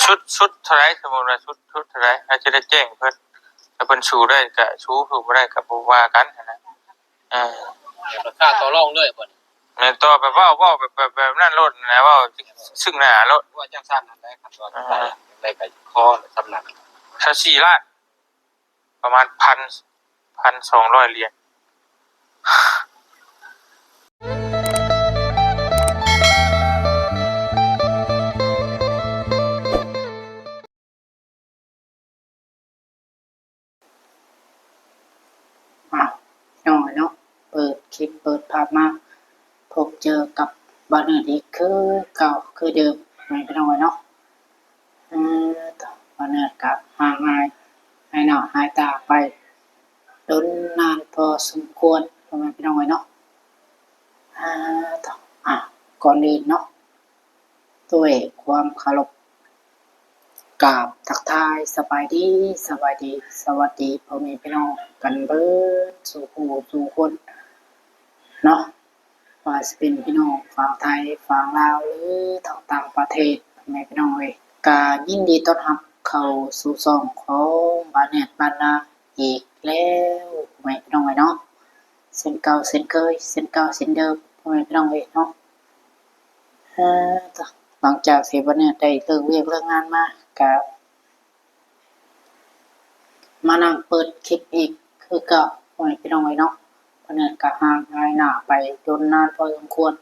ສຸດ ສຸດເທົ່າໃດ? ສົມມຸດວ່າສຸດ ສຸດເທົ່າໃດ? ອາດຈະໄດ້ແຈ້ງເພິ່ນ ຖ້າເພິ່ນສູ້ໄດ້ກະສູ້ ສູ້ບໍ່ໄດ້ກະບໍ່ວ່າກັນຫັ້ນນະ. ເອີ ແບບລາຄາຕໍ່ລອງເລີຍບໍ່ນີ້? ແມ່ນ ຕໍ່ແບບເວົ້າ ເວົ້າແບບ ແບບ ແບບນັ້ນໂລດນະ ເວົ້າຊຶ່ງໜ້າໂລດ. ວ່າຈັ່ງຊັ້ນຫັ້ນແຫຼະ ຄັນວ່າ ເອີ ຈັ່ງໃດກໍຂໍສ່ຳນັ້ນ ຊາວສີ່ລ້ານ ປະມານພັນ ພັນສອງຮ້ອຍຫຼຽນ. ອ້າວ ພີ່ນ້ອງເອີຍເນາະ, ເປີດຄລິບເປີດພາບມາ ພົບເຈີກັບບ່າວເນີດອີກຄືເກົ່າຄືເດີມ ພີ່ນ້ອງເອີຍເນາະ. ເອີ ບ່າວເນີດກໍຫ່າງຫາຍ ຫາຍໜ້າຫາຍຕາໄປດົນນານພໍສົມຄວນ ພໍ່ແມ່ພີ່ນ້ອງເອີຍເນາະ. ເອີ ເອີ ກ່ອນອື່ນເນາະ ດ້ວຍຄວາມເຄົາລົບ ກາບທັກທາຍສະບາຍດີ ສະບາຍດີ ສະຫວັດດີພໍ່ແມ່ພີ່ນ້ອງກັນເບິດສູ່ຜູ້ສູ່ຄົນເນາະ, ວ່າຊິເປັນພີ່ນ້ອງຝັ່ງໄທ ຝັ່ງລາວ ຫຼື ທັງຕ່າງປະເທດ ພໍ່ແມ່ພີ່ນ້ອງເອີຍ, ກະຍິນດີຕ້ອນຮັບເຂົ້າສູ່ຊ່ອງຂອງບ່າວເນີດບ້ານນາອີກແລ້ວ ພໍ່ແມ່ພີ່ນ້ອງເອີຍເນາະ. ເຊັ່ນເກົ່າເຊັ່ນເຄີຍ ເຊັ່ນເກົ່າເຊັ່ນເດີມ ພໍ່ແມ່ພີ່ນ້ອງເອີຍເນາະ. ເອີ ຫຼັງຈາກທີ່ບ່າວເນີດໄດ້ເລີກວຽກເລີກງານມາ ກະມານັ່ງເປີດຄລິບອີກຄືເກົ່າ ພໍ່ແມ່ພີ່ນ້ອງເອີຍເນາະ. ບ່າວເນີດກະຫ່າງຫາຍໜ້າໄປດົນນານພໍສົມຄວນ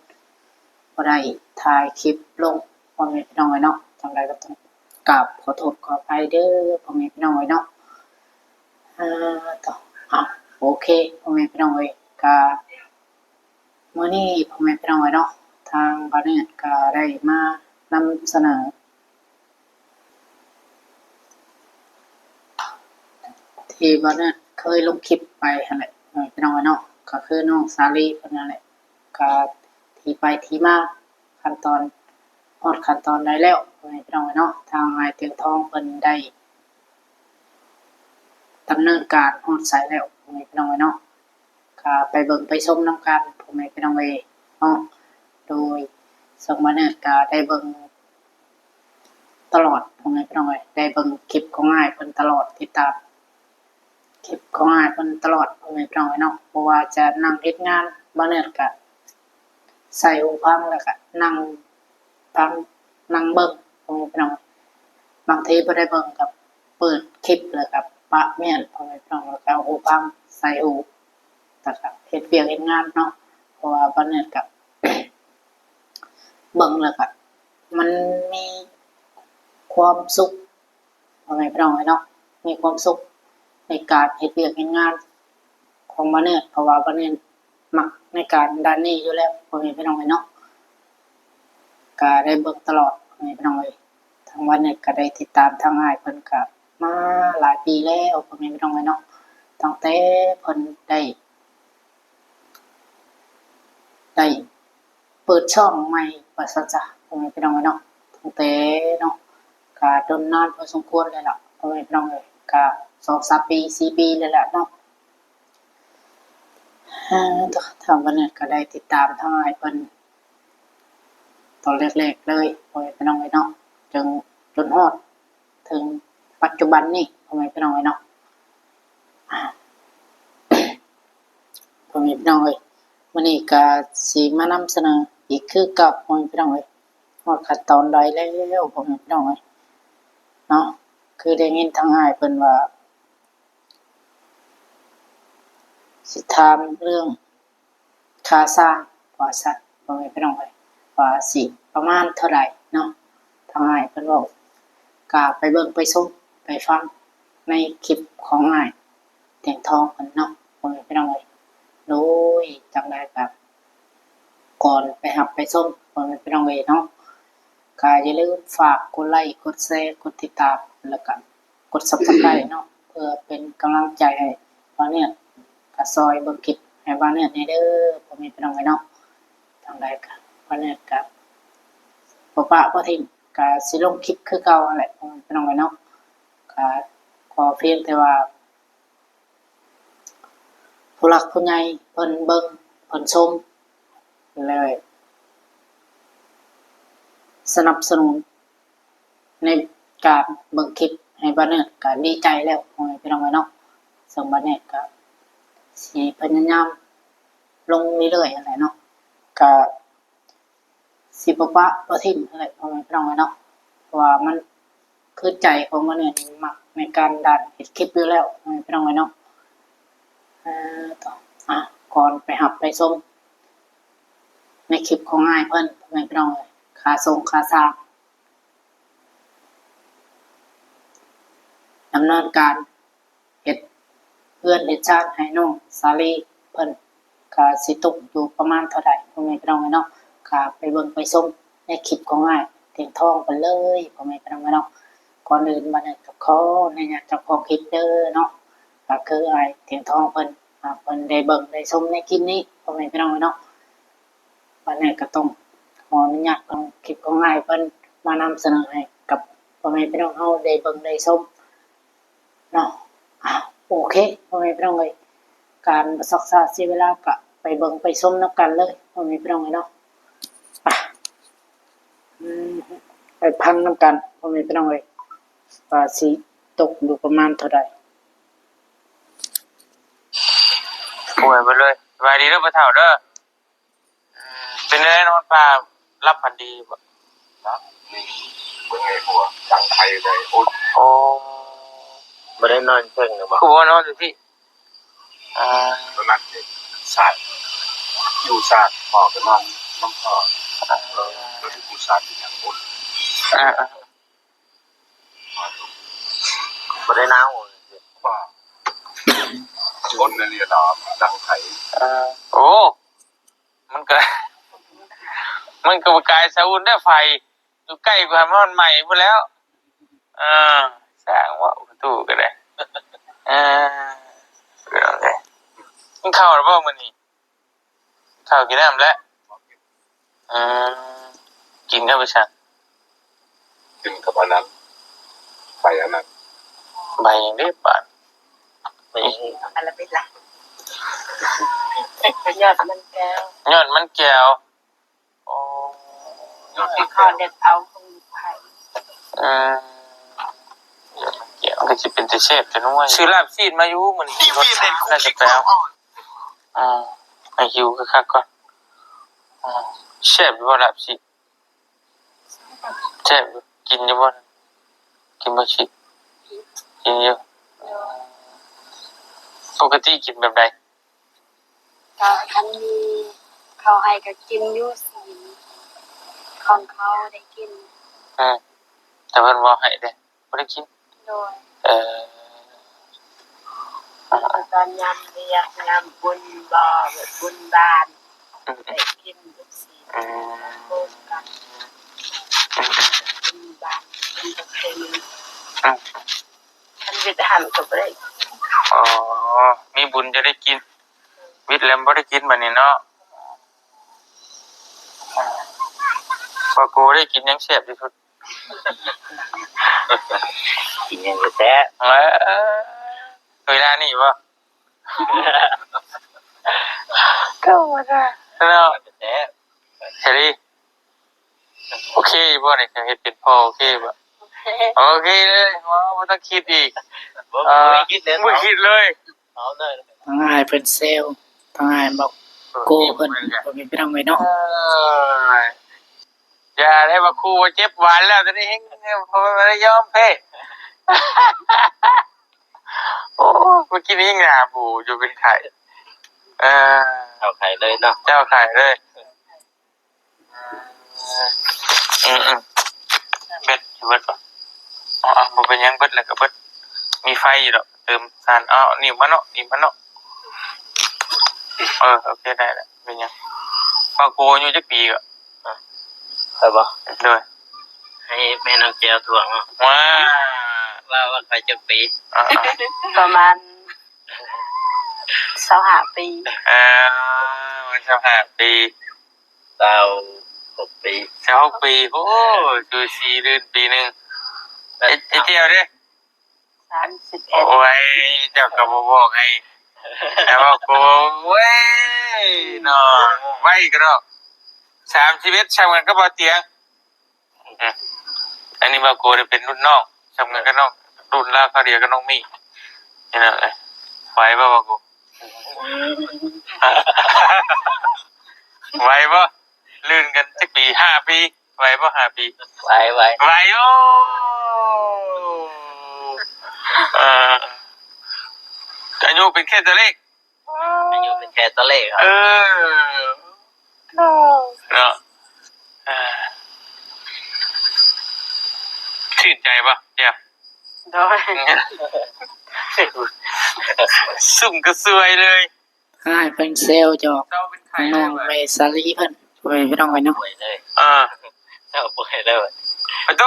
ບໍ່ໄດ້ຖ່າຍຄລິບລົງ ພໍ່ແມ່ພີ່ນ້ອງເອີຍເນາະ. ຈັ່ງໃດກໍຕ້ອງກາບຂໍໂທດຂໍອະໄພເດີ ພໍ່ແມ່ພີ່ນ້ອງເອີຍເນາະ. ເອີ ເອົາ ໂອເຄ ພໍ່ແມ່ພີ່ນ້ອງເອີຍ, ກະມື້ນີ້ ພໍ່ແມ່ພີ່ນ້ອງເອີຍເນາະ, ທາງບ່າວເນີດກະໄດ້ມານຳສະເໜີ ທີ່ບ່າວເນີດເຄີຍລົງຄລິບໄປຫັ້ນແຫຼະ ພີ່ນ້ອງເອີຍເນາະ, ກໍຄືນ້ອງສາລີເພິ່ນນັ້ນແຫຼະ, ກະທີ່ໄປທີ່ມາ ຂັ້ນຕອນ ຮອດຂັ້ນຕອນໃດແລ້ວ ພໍ່ແມ່ພີ່ນ້ອງເອີຍເນາະ. ທາງອ້າຍຕຽງທອງເພິ່ນໄດ້ດຳເນີນການຮອດໃສແລ້ວ ພໍ່ແມ່ພີ່ນ້ອງເອີຍເນາະ, ກໍໄປເບິ່ງໄປຊົມນຳກັນ ພໍ່ແມ່ພີ່ນ້ອງເອີຍເນາະ. ໂດຍ ເຊິ່ງບ່າວເນີດກໍໄດ້ເບິ່ງຕະຫຼອດ ພໍ່ແມ່ພີ່ນ້ອງເອີຍ, ໄດ້ເບິ່ງຄລິບຂອງອ້າຍເພິ່ນຕະຫຼອດ ຕິດຕາມ ຄລິບຂອງອ້າຍເພິ່ນຕະຫຼອດ ພໍ່ແມ່ພີ່ນ້ອງເອີຍເນາະ. ບໍ່ວ່າຈະນັ່ງເຮັດງານ ບ່າວເນີດກະໃສ່ຫູຟັງ ແລ້ວກະນັ່ງຟັງ ນັ່ງເບິ່ງ ພໍ່ແມ່ພີ່ນ້ອງ. ບາງທີບໍ່ໄດ້ເບິ່ງກະເປີດຄລິບ ແລ້ວກະປະມ້ຽນ ພໍ່ແມ່ພີ່ນ້ອງ, ແລ້ວກະເອົາຫູຟັງໃສ່ຫູ ແລ້ວກະເຮັດວຽກເຮັດງານເນາະ. ເພາະວ່າບ່າວເນີດກະເບິ່ງແລ້ວກະ ມັນມີຄວາມສຸກ ພໍ່ແມ່ພີ່ນ້ອງເອີຍເນາະ, ມີຄວາມສຸກໃນການເຮັດວຽກເຮັດງານຂອງບ່າວເນີດ, ເພາະວ່າບ່າວເນີດມັກໃນການດ້ານນີ້ຢູ່ແລ້ວ ພໍ່ແມ່ພີ່ນ້ອງເອີຍເນາະ. ກະໄດ້ເບິ່ງຕະຫຼອດ ພໍ່ແມ່ພີ່ນ້ອງເອີຍ, ທາງບ່າວເນີດກະໄດ້ຕິດຕາມທາງອ້າຍເພິ່ນກະມາຫຼາຍປີແລ້ວ ພໍ່ແມ່ພີ່ນ້ອງເອີຍເນາະ, ຕັ້ງແຕ່ເພິ່ນໄດ້ ໄດ້ ເປີດຊ່ອງໃໝ່ວ່າຊັ້ນຊະ ພໍ່ແມ່ພີ່ນ້ອງເອີຍເນາະ, ຕັ້ງແຕ່ເນາະ ກະດົນນານພໍສົມຄວນແລ້ວລະ ພໍ່ແມ່ພີ່ນ້ອງເອີຍ, ກະສອງສາມປີ ສີ່ປີແລ້ວລະເນາະ. ທາງບ່າວເນີດກະໄດ້ຕິດຕາມທາງອ້າຍເພິ່ນຕອນແລກໆເລີຍ ພໍ່ແມ່ພີ່ນ້ອງເອີຍເນາະ, ຈົນ ຈົນຮອດ ເຖິງປັດຈຸບັນນີ້ ພໍ່ແມ່ພີ່ນ້ອງເອີຍເນາະ. ພໍ່ແມ່ພີ່ນ້ອງເອີຍ, ມື້ນີ້ກະຊິມານຳສະເໜີອີກຄືເກົ່າ ພໍ່ແມ່ພີ່ນ້ອງເອີຍ, ຮອດຂັ້ນຕອນໃດແລ້ວ ພໍ່ແມ່ພີ່ນ້ອງເອີຍເນາະ. ຄືໄດ້ຍິນທາງອ້າຍເພິ່ນວ່າ ຊິຖາມເລື່ອງ ຄ່າສ້າງວ່າຊັ້ນ ພໍ່ແມ່ພີ່ນ້ອງເອີຍ, ວ່າຊິປະມານເທົ່າໃດເນາະ. ທາງອ້າຍເພິ່ນເວົ້າ ກະໄປເບິ່ງໄປຊົມໄປຟັງໃນຄລິບຂອງອ້າຍຕຽງທອງເພິ່ນເນາະ ພໍ່ແມ່ພີ່ນ້ອງເອີຍ. ໂດຍ ຈັ່ງໃດກະກ່ອນໄປຮັບໄປຊົມ ພໍ່ແມ່ພີ່ນ້ອງເອີຍເນາະ, ກະຢ່າລືມຝາກກົດໄລ້ ກົດແຊ ກົດຕິດຕາມ ແລ້ວກະ ກົດ Subscribe ເນາະ ເພື່ອເປັນກຳລັງໃຈໃຫ້ບ່າວເນີດ, ກະຊ່ອຍເບິ່ງຄລິບໃຫ້ບ່າວເນີດແດ່ເດີ ພໍ່ແມ່ພີ່ນ້ອງເອີຍເນາະ. ທາງໃດກະ ບ່າວເນີດກະບໍ່ປະບໍ່ຖິ້ມ, ກະຊິລົງຄລິບຄືເກົ່າຫັ້ນແຫຼະ ພໍ່ແມ່ພີ່ນ້ອງເອີຍເນາະ. ກະຂໍພຽງແຕ່ວ່າ ຜູ້ຫຼັກຜູ້ໃຫຍ່ເພິ່ນເບິ່ງເພິ່ນຊົມ ແລະ ສະໜັບສະໜູນໃນ ການເບິ່ງຄລິບໃຫ້ບ່າວເນີດກໍດີໃຈແລ້ວ ພໍ່ແມ່ພີ່ນ້ອງເອີຍເນາະ. ເຊິ່ງບ່າວເນີດກໍຊິພະຍາຍາມລົງເລື້ອຍໆຫັ້ນແຫຼະເນາະ, ກໍຊິບໍ່ປະບໍ່ຖິ້ມຫັ້ນແຫຼະ ພໍ່ແມ່ພີ່ນ້ອງເອີຍເນາະ, ເພາະວ່າມັນຄືໃຈຂອງບ່າວເນີດນີ້ມັກໃນການດ້ານເຮັດຄລິບຢູ່ແລ້ວ ພໍ່ແມ່ພີ່ນ້ອງເອີຍເນາະ. ເອີ ຕໍ່ ອ່າ ກ່ອນໄປຮັບໄປຊົມໃນຄລິບຂອງອ້າຍເພິ່ນ ພໍ່ແມ່ພີ່ນ້ອງເອີຍ, ຄ່າສົ່ງຄ່າສາງ ດຳເນີນການເຮັດເຮືອນເຮັດຊານໃຫ້ນ້ອງສາລີເພິ່ນ ກະຊິຕົກຢູ່ປະມານເທົ່າໃດ ພໍ່ແມ່ພີ່ນ້ອງເອີຍເນາະ. ກະໄປເບິ່ງໄປຊົມໃນຄລິບຂອງອ້າຍຕຽງທອງເພິ່ນເລີຍ ພໍ່ແມ່ພີ່ນ້ອງເອີຍເນາະ. ກ່ອນອື່ນບັດນີ້ກໍຂໍອະນຸຍາດເຈົ້າຂອງຄລິບເດີເນາະ, ກໍຄືອ້າຍຕຽງທອງເພິ່ນ ອ່າ ເພິ່ນໄດ້ເບິ່ງໄດ້ຊົມໃນຄລິບນີ້ ພໍ່ແມ່ພີ່ນ້ອງເອີຍເນາະ. ບັດນີ້ກໍຕ້ອງຂໍອະນຸຍາດເອົາຄລິບຂອງອ້າຍເພິ່ນມານຳສະເໜີໃຫ້ກັບພໍ່ແມ່ພີ່ນ້ອງເຮົາໄດ້ເບິ່ງໄດ້ຊົມເນາະ. ອ່າ ໂອເຄ ພໍ່ແມ່ພີ່ນ້ອງເອີຍ, ການບໍ່ຊັກຊ້າເສຍເວລາ ກໍໄປເບິ່ງໄປຊົມນຳກັນເລີຍ ພໍ່ແມ່ພີ່ນ້ອງເອີຍເນາະ. ໄປ ອືມ ໄປຟັງນຳກັນ ພໍ່ແມ່ພີ່ນ້ອງເອີຍ ວ່າຊິຕົກຢູ່ປະມານເທົ່າໃດ. ໂອ້ຍ ເບິດເລີຍ. ສະບາຍດີເດີພໍ່ເຖົ້າເດີ. ເປັນແນວໃດນອນປ່າ ຫຼັບຝັນດີບໍ່? ນະ ນີ້ເບິ່ງໃນຫົວ ດັງໄຄໄດ້ ໂອ້ຍ ໂອ້ ບໍ່ໄດ້ນອນເທິງນະບໍ່? ຄືບໍ່ນອນຢູ່ພີ້? ອ່າ ຕອນນັ້ນນີ້ສາດ ຢູ່ສາດ ພໍ່ກໍນອນນຳພໍ່ ເອີ ແລ້ວທີ່ກູສາດຢູ່ຫຍັງ ໂອ້ຍ ອ່າ ອ່າ ບໍ່ໄດ້ໜາວ ຊົນອີ່ຫຼີດອກ ດັງໄຄ ເອີ ໂອ້ ມັນກໍ ມັນກໍບໍ່ກາຍສາອຸ່ນໄດ້ໄຟ ຢູ່ໃກ້ກວ່າມັນໄໝ້ພຸ້ນແລ້ວ. ເອີ ຊ່າງເວົ້າ ປະຕູກໍໄດ້. ເອີ ເປັນຈັ່ງໃດ ກິນເຂົ້າແລ້ວບໍ່ມື້ນີ້? ເຂົ້າກິນນ້ຳແລ້ວ. ອືມ ກິນກັບຫຍັງ? ກິນກັບອັນນັ້ນ ໃບອັນນັ້ນ ໃບຫຍັງເດບາດ? ໃບຫຍັງ? ອັນລະເປັນລະ ຍອດມັນແກ້ວ ຍອດມັນແກ້ວ. ໂອ້ ຍອດມັນແກ້ວ ເຂົາເດັດເອົາຂອງໄທ. ອືມ ຍອດມັນແກ້ວ ມັນກໍຊິເປັນຕາແຊບແຕ່ນ້ອຍ. ຊື້ລາບຊີ້ນມາຢູ່ມື້ນີ້ ລົດຊາດໜ້າຈະແປວ. ອ່າ ໃຫ້ຫິວຄັກໆກ່ອນ. ອ່າ ແຊບຢູ່ບໍ່ລາບຊີ້ນ? ແຊບຢູ່. ກິນຢູ່ບໍ່? ກິນບໍ່ຊີ້ນ? ກິນຢູ່. ປົກກະຕິກິນແບບໃດ? ກໍຄັນມີເຂົາໃຫ້ກໍກິນຢູ່ ຊີ້ນຂອງເຂົາໄດ້ກິນ. ອືມ ແຕ່ເພິ່ນເວົ້າໃຫ້ເດ້. ບໍ່ໄດ້ກິນ. ໂດຍ. ເອີ ຕອນຍາມວຽກຍາມບຸນບໍ່ ບຸນບ້ານ ອືມ ໄດ້ກິນລູກຊີ້ນ ອືມ ໂຮມກັນ ອືມ ບຸນບ້ານ ບຸນປະເພນີ. ອືມ ຄັນວິດຫັ້ນກໍບໍ່ໄດ້. ອໍ ມີບຸນຈະໄດ້ກິນ ວິດແລ້ວບໍ່ໄດ້ກິນບັດນີ້ເນາະ. ປາໂກໄດ້ກິນຫຍັງແຊບທີ່ສຸດ? ກິນຫຍັງກໍແຊບ. ເອີ ເວລານີ້ບໍ່? ກໍບໍ່ໄດ້ເນາະ. ແຊບ. ສາລີ ໂອເຄຢູ່ບໍ່ນີ້? ຄັນເຮັດເປັນພໍ່ໂອເຄບໍ່? ໂອເຄ. ໂອເຄເລີຍ ບໍ່ ບໍ່ຕ້ອງຄິດອີກ. ບໍ່ ເອີ ບໍ່ໄດ້ຄິດເລີຍ ບໍ່ໄດ້ຄິດເລີຍ. ເອົາເລີຍ. ທັງອ້າຍເພິ່ນແຊວ ທັງອ້າຍບອກ ເອີ ໂກ້ເພິ່ນ ພໍ່ແມ່ພີ່ນ້ອງເອີຍເນາະ. ເອີຍ ຢ່າໄດ້ມາຂູ່ວ່າເຈັບຫວານແລ້ວ ຕອນນີ້ແຮງບໍ່ໄດ້ຍອມເພ. ໂອ້ ເມື່ອກີ້ນີ້ຫາໝູຢູ່ເປັນໄຂ້. ເອີ ເຈົ້າໄຂ້ເລີຍເນາະ. ເຈົ້າໄຂ້ເລີຍ. ອືມໆ ແບັດຊິເບິດບໍ່? ເອົາໆ ບໍ່ເປັນຫຍັງ ເບິດແລ້ວກໍເບິດ. ມີໄຟຢູ່ດອກ ເຕີມຖ່ານ. ເອົາ ໜີບມາເນາະ ໜີບມາເນາະ. ເອີ ໂອເຄ ໄດ້ແລ້ວ ເປັນຫຍັງ? ປາໂກອາຍຸຈັກປີກໍ? ຂ້ອຍບໍ່? ໂດຍ. ໃຫ້ແມ່ນ້ອງແກ້ວທວງເນາະ. ວ້າ ວ່າ ວ່າຂ້ອຍຈັກປີ? ອ່າໆ ປະມານຊາວຫ້າປີ. ເອີ ຊາວຫ້າປີ. ຊາວຫົກປີ. ຊາວຫົກປີ. ໂອ້ ສູສີລື່ນປີໜຶ່ງ. ເອີ ເຈົ້າເດ້? ສາມສິບເອັດ. ໂອ້ຍ ເຈົ້າກໍບໍ່ບອກໃຫ້ ແຕ່ວ່າໂກ ໂອ້ຍ ເນາະ ໄວກະດອກ. ສາມສິບເອັດ ຊ່ຳກັນກັບບ່າວຕຽງ. ອືມ ອັນນີ້ບ່າວໂກໄດ້ເປັນລຸ້ນນ້ອງ. ສ່ຳກັນກັບນ້ອງ ລຸ້ນລາວຄາວດຽວກັບນ້ອງມີ້ ນີ້ນະ. ເອີ ໄຫວບໍ່ ບາກູ? ໄຫວບໍ່? ລື່ນກັນຈັກປີ? ຫ້າປີ. ໄຫວບໍ່ ຫ້າປີ? ໄຫວ ໄຫວ ໄຫວ. ໂອ້ ເອີ ອາຍຸເປັນແຄ່ຕົວເລກ. ອາຍຸເປັນແຄ່ຕົວເລກ. ເອີ ເນາະ. ເອີ ຊື່ນໃຈບໍ່ ແຈ່ວ? ໂດຍ ຊຸ່ມກະຊວຍເລີຍ. ອ້າຍເພິ່ນແຊວຫຍອກນ້ອງເມສາລີເພິ່ນ ພໍ່ແມ່ພີ່ນ້ອງເອີຍເນາະ. ເອີ ເຈົ້າປ່ວຍເລີຍ. ປະໂຕ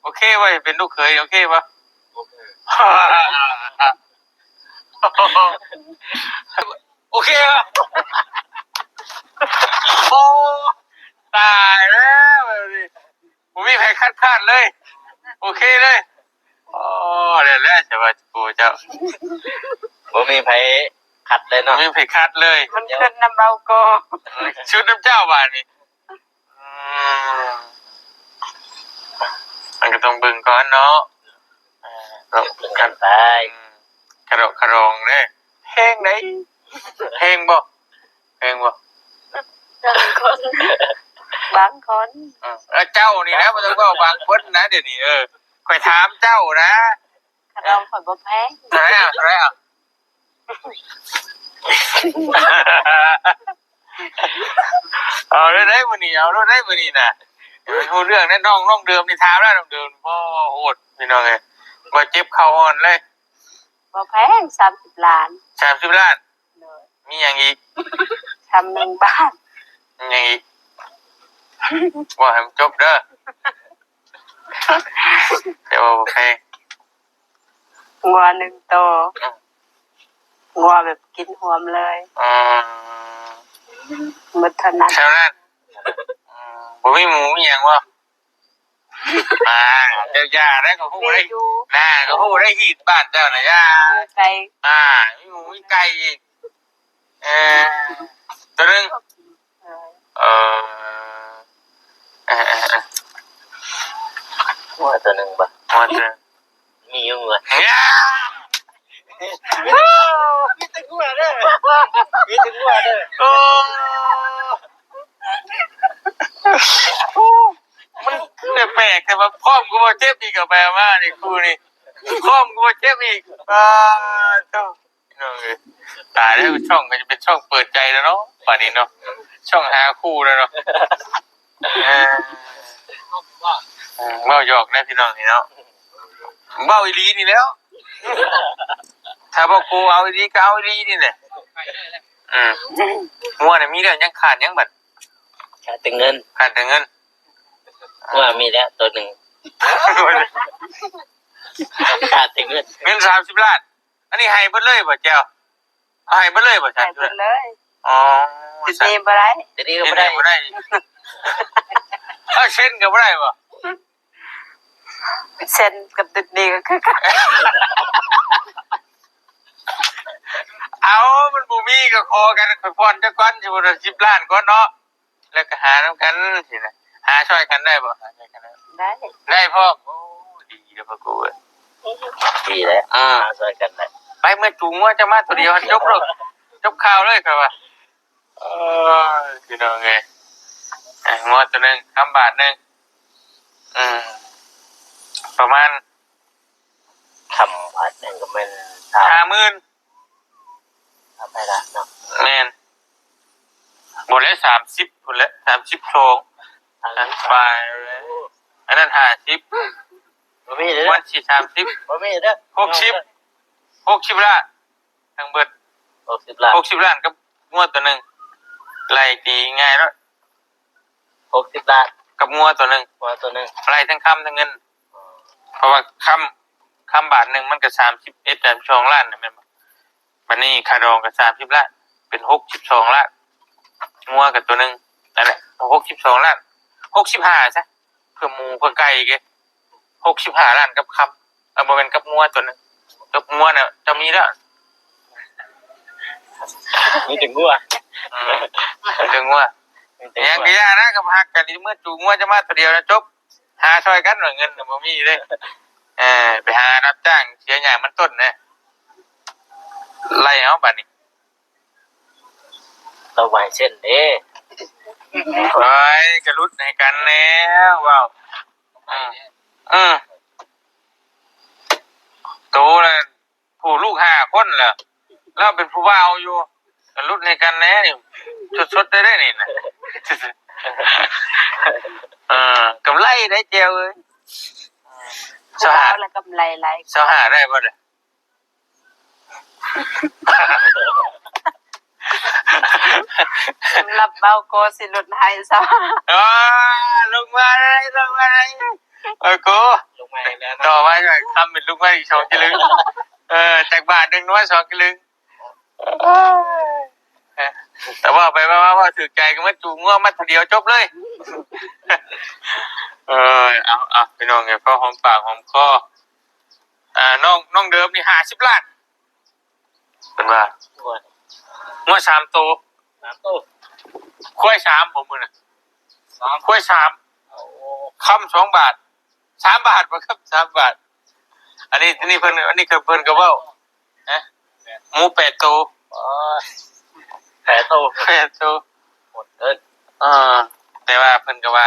ໂອເຄບໍ່ ເປັນລູກເຂີຍ ໂອເຄບໍ່? ໂອເຄບໍ່? ໂອ້ ຕາຍແລ້ວ ແບບນີ້ ບໍ່ມີໃຜຄັດຄ້ານເລີຍ ໂອເຄເລີຍ. ອໍ ແລ້ວແຫຼະ ສະບາຍ ໂອ້ ເຈົ້າ ບໍ່ມີໃຜຂັດເລີຍເນາະ ບໍ່ມີໃຜຂັດເລີຍ. ມັນຂຶ້ນນຳເບົາກໍ ຊຸດນຳເຈົ້າບາດນີ້. ອືມ ມັນກໍຕ້ອງເບິ່ງກ່ອນເນາະ. ເອີ ເບິ່ງກັນໄປ ອືມ ກະດອກກະດອງເດ້. ແພງໃດ ແພງບໍ່? ແພງບໍ່? ບາງຄົນ ບາງຄົນ. ເອີ ເຈົ້ານີ້ນະ ບໍ່ຕ້ອງເວົ້າບາງຄົນນະ ດຽວນີ້. ເອີ ຂ້ອຍຖາມເຈົ້ານະ. ຂະດອງຂ້ອຍບໍ່ແພງ. ເທົ່າໃດອະ? ເທົ່າໃດອະ? ເອົາໂລດໄດ໋ມື້ນີ້ ເອົາໂລດໄດ໋ມື້ນີ້ນະ. ມັນຮູ້ເລື່ອງແດ່. ນ້ອງ ນ້ອງເດີມນີ້ຖາມແລ້ວ ນ້ອງເດີມ ໂອ້ ໂຫດ ພີ່ນ້ອງເອີຍ ບໍ່ເຈັບເຂົ້າອ່ອນເລີຍ. ບໍ່ແພງ ສາມສິບລ້ານ. ສາມສິບລ້ານ? ໂດຍ. ມີຫຍັງອີກ? ສາມສິບໜຶ່ງບາດ. ມີຫຍັງອີກ? ເວົ້າໃຫ້ມັນຈົບເດີ ແຕ່ວ່າບໍ່ແພງ. ງົວໜຶ່ງໂຕ ອືມ ງົວແບບກິນຮວມເລີຍ. ອືມ ໝົດເທົ່ານັ້ນ. ເທົ່ານັ້ນ. ອືມ ບໍ່ມີໝູມີຫຍັງບໍ່? ອ່າ ເຈົ້າຢ່າໄດ໋ ກໍຮູ້ໄດ໋ ນາ ກໍຮູ້ໄດ໋ ຮີດບ້ານເຈົ້ານະ ຢ່າ ໄກ່ ອ່າ ມີໝູມີໄກ່ອີກ. ເອີ ໂຕໜຶ່ງ. ເອີ ເອີ ເອີ ງົວໂຕໜຶ່ງບໍ? ງົວໂຕໜຶ່ງ. ມີຢູ່ ງົວ ມີແຕ່ງົວເດີ ມີແຕ່ງົວເດີ. ໂອ້ ມັນຄືແປກແທ້ວ່າ ພ້ອມກັບບໍ່ເຈັບອີກ ເອົາໄປເອົາມານີ້ ຄູ່ນີ້ ພ້ອມກັບບໍ່ເຈັບອີກ. ປາໂທ້ ພີ່ນ້ອງເອີຍ ຕາຍແລ້ວ. ຊ່ອງກໍຈະເປັນຊ່ອງເປີດໃຈແລ້ວເນາະ ບາດນີ້ເນາະ ຊ່ອງຫາຄູ່ແລ້ວເນາະ. ເອີ ເວົ້າຫຍອກເດ້ພີ່ນ້ອງນີ້ເນາະ ເວົ້າອີ່ຫຼີນີ້ແຫຼ້ວ. ຖ້າບໍ່ໂກເອົາອີ່ຫຼີກໍເອົາອີ່ຫຼີນີ້ແຫຼະ. ອືມ ງົວນີ້ມີແລ້ວ ຍັງຂາດຫຍັງບັດ? ຂາດແຕ່ເງິນ ຂາດແຕ່ເງິນ. ງົວມີແລ້ວໂຕໜຶ່ງ ຂາດແຕ່ເງິນ ເງິນສາມສິບລ້ານ. ອັນນີ້ໃຫ້ເບິດເລີຍບໍ່ແຈ່ວ? ເອົາໃຫ້ເບິດເລີຍບໍ່? ໃຫ້ເບິດເລີຍ. ອໍ ຕິດໜີ້ບໍ່ໄດ້ ຕິດໜີ້ບໍ່ໄດ້ ຕິດໜີ້ບໍ່ໄດ້. ເອົາເຊັນກໍບໍ່ໄດ້ບໍ່? ເຊັນກັບຕິດໜີ້ກໍຄືກັນ. ເອົາ ມັນບໍ່ມີກໍຂໍກັນ ຂ້ອຍຜ່ອນເຈົ້າກ່ອນ ຊິບໍ່ໄດ້ສິບລ້ານກ່ອນເນາະ. ແລ້ວກໍຫານຳກັນຊີ້ນະ ຫາຊ່ອຍກັນໄດ້ບໍ່? ຫາຊ່ອຍກັນໄດ້ ໄດ້ ໄດ້ພ້ອມ. ໂອ້ ດີແລ້ວພໍ່ກູເອີຍ ດີແລ້ວ ອືມ ຫາຊ່ອຍກັນໄດ້. ໄປ ເມືອຈູງງົວເຈົ້າມາໂຕດຽວ ຈົບໂລດ ຈົບຂ່າວເລີຍຂ້ອຍວ່າ. ເອີ ພີ່ນ້ອງເອີຍ ອ່າ ງົວໂຕໜຶ່ງ ຄຳບາດໜຶ່ງ ອືມ ປະມານ ຄຳບາດໜຶ່ງກໍແມ່ນຫ້າໝື່ນ ຫ້າພັນເນາະ. ແມ່ນ ບໍ່ແລ້ວ ສາມສິບພຸ້ນແຫຼະ ສາມສິບສອງ ສາມສິບປາຍ. ອັນນັ້ນຫ້າສິບ ບໍ່ມີເດີ ມັນຊິສາມສິບ ບໍ່ມີເດີ ຫົກສິບ ຫົກສິບລ້ານ ທັງເບິດ ຫົກສິບລ້ານ ຫົກສິບລ້ານກັບງົວໂຕໜຶ່ງ ໄລ່ຕີງ່າຍເນາະ. ຫົກສິບລ້ານ ກັບງົວໂຕໜຶ່ງ ງົວໂຕໜຶ່ງ ໄລ່ທັງຄຳທັງເງິນ. ເພາະວ່າຄຳ ຄຳບາດໜຶ່ງມັນກໍສາມສິບເອັດ ສາມສິບສອງລ້ານນະ ແມ່ນບໍ່? ບັດນີ້ຄ່າດອງກໍສາມສິບລ້ານ ເປັນຫົກສິບສອງລ້ານ. ງົວກໍໂຕໜຶ່ງ ນັ້ນແຫຼະ ຫົກສິບສອງລ້ານ ຫົກສິບຫ້າຊະ ເພື່ອໝູເພື່ອໄກ່ເກ ຫົກສິບຫ້າລ້ານກັບຄຳ. ເອີ ບໍ່ແມ່ນກັບງົວໂຕນັ້ນ ກັບງົວນະເຈົ້າມີແລ້ວ. ມີແຕ່ງົວ ອືມ ມີແຕ່ງົວ ມີແຕ່ງົວ. ຫຍັງກໍຢ່ານະ ກໍຮັກກັນ ຊິເມືອຈູງງົວຈະມາໂຕດຽວນະ ຈົບ. ຫາຊ່ອຍກັນວ່າ ເງິນນະບໍ່ມີເດ້. ເອີ ໄປຫາຮັບຈ້າງເສຍຫຍ້າມັນຕົ້ນນະ ໄລ່ເອົາບາດນີ້ ລາວບໍ່ໃຫ້ເຊັນເດ້. ໂອ້ຍ ກະຫຼຸດໃຫ້ກັນແລ້ວ ເວົ້າ ອືມ ອືມ ໂຕລະ ຜູ້ລູກຫ້າຄົນແລ້ວ ລາວເປັນຜູ້ບ່າວຢູ່ ກະຫຼຸດໃຫ້ກັນແດ່ນີ້ ສົດໆ ໄດ້ເດ້ນີ້ນະ ເອີ ກຳໄລໄດ້ແຈວເອີຍ. ຊາວຫ້າ ລະກຳໄລຫຼາຍ ຊາວຫ້າ ໄດ້ບໍ່ເດ້? ສຳລັບເບົາກໍຊິຫຼຸດໃຫ້ຊາວຫ້າ ເອີ ລົງມາໄດ້ ລົງມາໄດ້ ເອີ ໂກ ລົງມາອີກແລ້ວເນາະ ຕໍ່ມາອີກຄຳເປັນ ລົງມາອີກສອງສະລຶງ ເອີ ຈັກບາດໜຶ່ງ ລົງມາສອງສະລຶງ. ແຕ່ເວົ້າໄປເວົ້າມາ ເວົ້າຖືກໃຈກໍມາຈູງງົວມັດທີດຽວຈົບເລີຍ. ເອີ ເອົາ ເອົາ ພີ່ນ້ອງເອີຍ ພໍຫອມປາກຫອມຄໍ. ອ່າ ນ້ອງ ນ້ອງເດີມນີ້ຫ້າສິບລ້ານ ເພິ່ນວ່າ ງົວ ງົວສາມໂຕ ສາມໂຕ ຄວາຍສາມບໍ່ມື້ນະ ສາມ ຄວາຍສາມ ໂອ້ ຄຳສອງບາດ ສາມບາດບໍ່ຄຳ ສາມບາດ. ອັນນີ້ ອັນນີ້ເພິ່ນ ອັນນີ້ເພິ່ນກໍເວົ້າ ຮະ ໝູແປດໂຕ ອໍ ແປດໂຕ ແປດໂຕ ໝົດເອີຍ ເອີ ແຕ່ວ່າເພິ່ນກໍວ່າ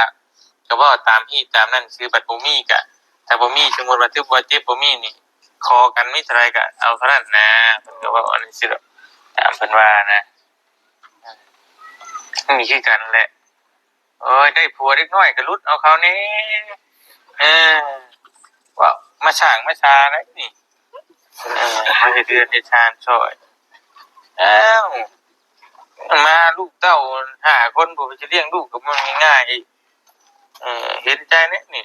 ກໍເວົ້າຕາມຮີດຕາມນັ້ນຊື່ ບັດບໍ່ມີກະ ຖ້າບໍ່ມີ ສົມມຸດວ່າຖືກວ່າເຈັບບໍ່ມີນີ້ ຂໍກັນມີເທົ່າໃດກໍເອົາເທົ່ານັ້ນນະ ເພິ່ນກໍເວົ້າອັນນີ້ຊື່ດອກ ຕາມເພິ່ນວ່ານະ ນີ້ຄືກັນແຫຼະ. ໂອ້ຍ ໄດ້ຜົວເດັກນ້ອຍກໍຫຼຸດເອົາເຂົາແດ່ ເອີ ເວົ້າມາສ້າງມາສາໄດ໋ນີ້ ເອີ ມາເຮັດເຮືອນເຮັດຊານຊ່ອຍ ອ້າວ ມາລູກເຕົ້າຫ້າຄົນ ບໍ່ໄປຊິລ້ຽງລູກກໍບໍ່ງ່າຍອີກ ເອີ ເຫັນໃຈແດ່ນີ້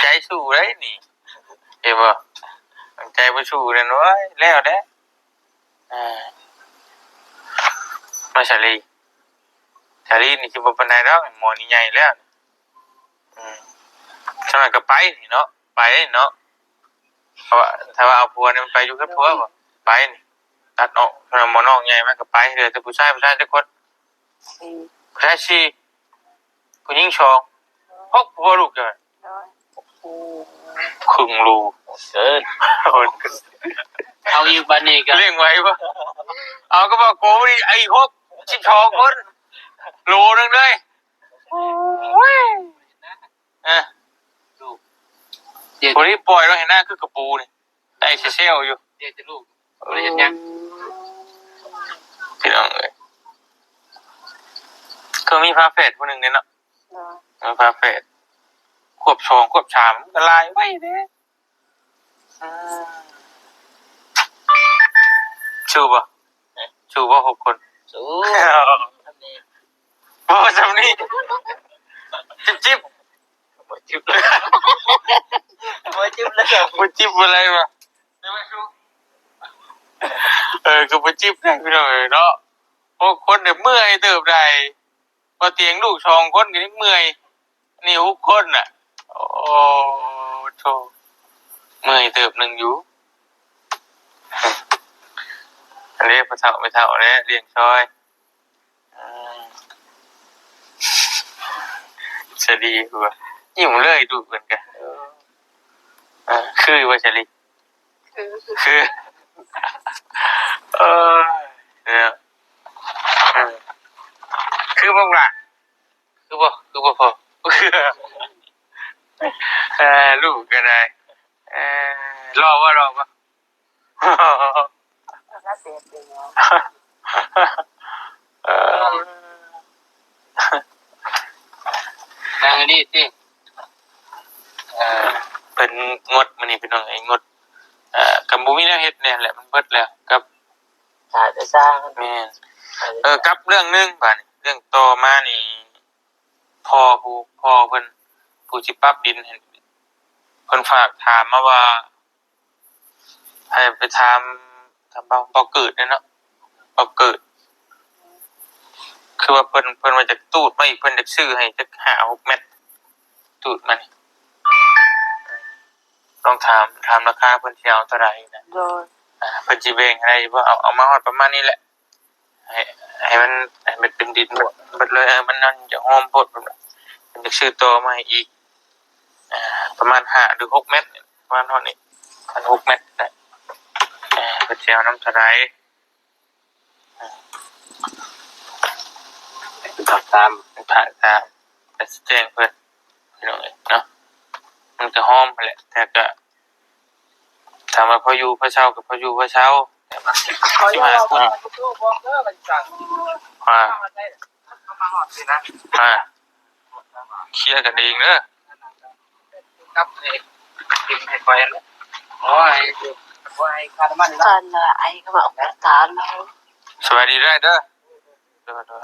ໃຈສູ້ໄດ໋ນີ້ ເຫັນບໍ່ ໃຈບໍ່ສູ້ນັ້ນ ໂອ້ຍ ແລ້ວແຫຼະ. ອ່າ ມາສາລີ ສາລີນີ້ຊິບໍ່ປານໃດດອກ ໝໍນີ້ໃຫຍ່ແລ້ວ ອືມ ສະນັ້ນກໍໄປນີ້ເນາະ ໄປເນາະ ເພາະວ່າຖ້າວ່າເອົາຜົວນີ້ມັນໄປຢູ່ກັບຜົວບໍ່ ໄປນີ້ ຕັດອອກ ສະນັ້ນໝໍນ້ອງໃຫຍ່ມາກໍໄປ ເຫຼືອແຕ່ຜູ້ຊາຍ ຜູ້ຊາຍຈັກຄົນ ອືມ ຜູ້ຊາຍສີ່ ຜູ້ຍິງສອງ ຫົກ ຜົວລູກເຈົ້າ ໂດຍ ຄຶ່ງໂລ ເກີນ ເອົາອີກບາດນີ້ກໍລ້ຽງໄຫວບໍ່ ເອົາກໍບອກໂກນີ້ ໄອ້ຫົກ ສິບສອງຄົນ ໂລໜຶ່ງເລີຍ ໂອ້ຍ ເອີ ລູກ ບໍ່ໄດ້ປ່ອຍດອກ ເຫັນໜ້າຄືກະປູນີ້ ໄດ້ແຊວໆຢູ່ ລ້ຽງແຕ່ລູກ ບໍ່ໄດ້ເຮັດຫຍັງ ພີ່ນ້ອງເອີຍ ຄືມີຝາແຝດຜູ້ໜຶ່ງເດ້ເນາະ ໂດຍ ເອີ ຝາແຝດ ຂວບສອງ ຂວບສາມ ມັນກໍຫຼາຍໄວເດ້ ອືມ ສູ້ບໍ່ ສູ້ບໍ່ ຫົກຄົນ ສູ້ ບໍ່ ສ່ຳນີ້ ຈິບໆ ບໍ່ຈິບເລີຍ ບໍ່ຈິບເລີຍ ບໍ່ຈິບບໍ່ໄດ້ວ່າ ເອີ ຄືບໍ່ຈິບໄດ້ພີ່ນ້ອງເອີຍເນາະ ຫົກຄົນນີ້ເມື່ອຍເຕີບໃດ ບໍ່ຕຽງລູກສອງຄົນກໍຍັງເມື່ອຍ ນີ້ຫົກຄົນນະ ໂອ້ໂທ້ ເມື່ອຍເຕີບໜຶ່ງຢູ່ ອັນນີ້ພໍ່ເຖົ້າແມ່ເຖົ້າແຫຼະລ້ຽງຊ່ອຍ ອືມ ສະດີກວ່າ ຍິ້ມເລີຍລູກເພິ່ນກະ ເອີ ຄືຢູ່ບໍ່ສະດີ ຄື ຄື ເອີ ເອີ ຄືບໍ່ລະ ຄືບໍ່ ຄືບໍ່ພໍ ເອີ ລູກກໍໄດ້ ເອີ ຫຼໍ່ບໍ່ ຫຼໍ່ບໍ່ ເອີ ນາງອັນນີ້ຕິ ເອີ ເພິ່ນງົດມື້ນີ້ພີ່ນ້ອງເອີຍ ງົດ ເອີ ກໍບໍ່ມີແນວເຮັດແນ່ແຫຼະ ມັນເບິດແລ້ວກັບ ຖ້າແຕ່ສ້າງ ແມ່ນ ເອີ ກັບເລື່ອງໜຶ່ງບາດນີ້ ເລື່ອງຕໍ່ມານີ້ ພໍ່ຜູ້ ພໍ່ເພິ່ນ ຜູ້ຊິປັບດິນໃຫ້ ເພິ່ນຝາກຖາມມາວ່າ ໃຫ້ໄປຖາມ ຖາມເບົາ ເບົາເກີດແດ່ເນາະ ເບົາເກີດ ຄືວ່າເພິ່ນ ເພິ່ນວ່າຈະຕູດມາອີກ ເພິ່ນຢາກຊື້ໃຫ້ຈັກຫ້າຫົກແມັດ ຕູດມານີ້ ຕ້ອງຖາມ ຖາມລາຄາເພິ່ນຊິເອົາເທົ່າໃດນະ ໂດຍ ອ່າ ເພິ່ນຊິແບ່ງໃຫ້ໄດ້ບໍ່ ເອົາ ເອົາມາຮອດປະມານນີ້ແຫຼະ ໃຫ້ ໃຫ້ມັນ ໃຫ້ມັນເປັນດິນເບິດ ເບິດເລີຍ ເອີ ມັນ ມັນຈະຫອມໂພດ ເພິ່ນຢາກຊື້ຕໍ່ມາໃຫ້ອີກ ອ່າ ປະມານຫ້າຫຼືຫົກແມັດ ປະມານເທົ່ານີ້ ຄັນຫົກແມັດນະ ເອີ ເພິ່ນຊິເອົານຳເທົ່າໃດ ເອີ ຖາມ ຖາມ ກໍຊິແຈ້ງເພິ່ນ ພີ່ນ້ອງເອີຍເນາະ ມັນກໍຫອມຫັ້ນແຫຼະ ແຕ່ກໍ ຖາມວ່າພໍຢູ່ພໍເຊົາກໍພໍຢູ່ພໍເຊົາ ສິບຫ້າຄົນ ອ່າ ອ່າ ເຄຍກັນເອງເດີ ກັບເອກ ເປັນໃຫ້ຂ້ອຍຫັ້ນແຫຼະ ໂອ້ຍ ໂອ້ຍ ຄ່ານ້ຳມັນ ຕອນວ່າໄອກໍມາອອກຕາມ ສະບາຍດີເດີ ເດີ ເດີ ເອົາ ພີ່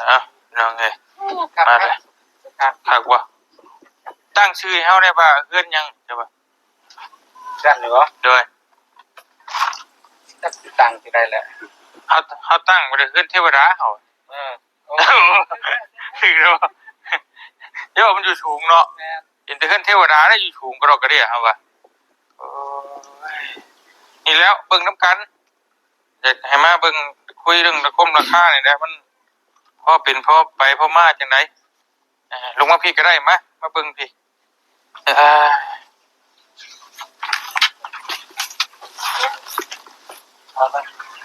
ນ້ອງເອີຍ ມາເດີ ຄັກບໍ່? ຕັ້ງຊື່ໃຫ້ເຮົາແດ່ວ່າເຮືອນຫຍັງ ເຈົ້າວ່າ ກັນຢູ່ບໍ່? ໂດຍ ຈັກຕັ້ງທີ່ໃດແຫຼະ ເຮົາ ເຮົາຕັ້ງບໍ່ໄດ້ ເຮືອນເທວະດາເຮົາ ເອີ ໂອ້ ຖືກແລ້ວ ໂຍ ມັນຢູ່ສູງເນາະ ແມ່ນ ເຫັນແຕ່ເຮືອນເທວະດາໄດ້ ຢູ່ສູງກະດອກກະເດຍເຮົາວ່າ ໂອ້ຍ ນີ້ແຫຼະ ເບິ່ງນຳກັນ ຢາກໃຫ້ມາເບິ່ງ ຄຸຍເລື່ອງລາຄານີ້ແຫຼະ ມັນພໍເປັນ ພໍໄປພໍມາຈັ່ງໃດ ເອີ ລົງມາພີ້ກໍໄດ້ ມາ ມາເບິ່ງພີ້ ເອີ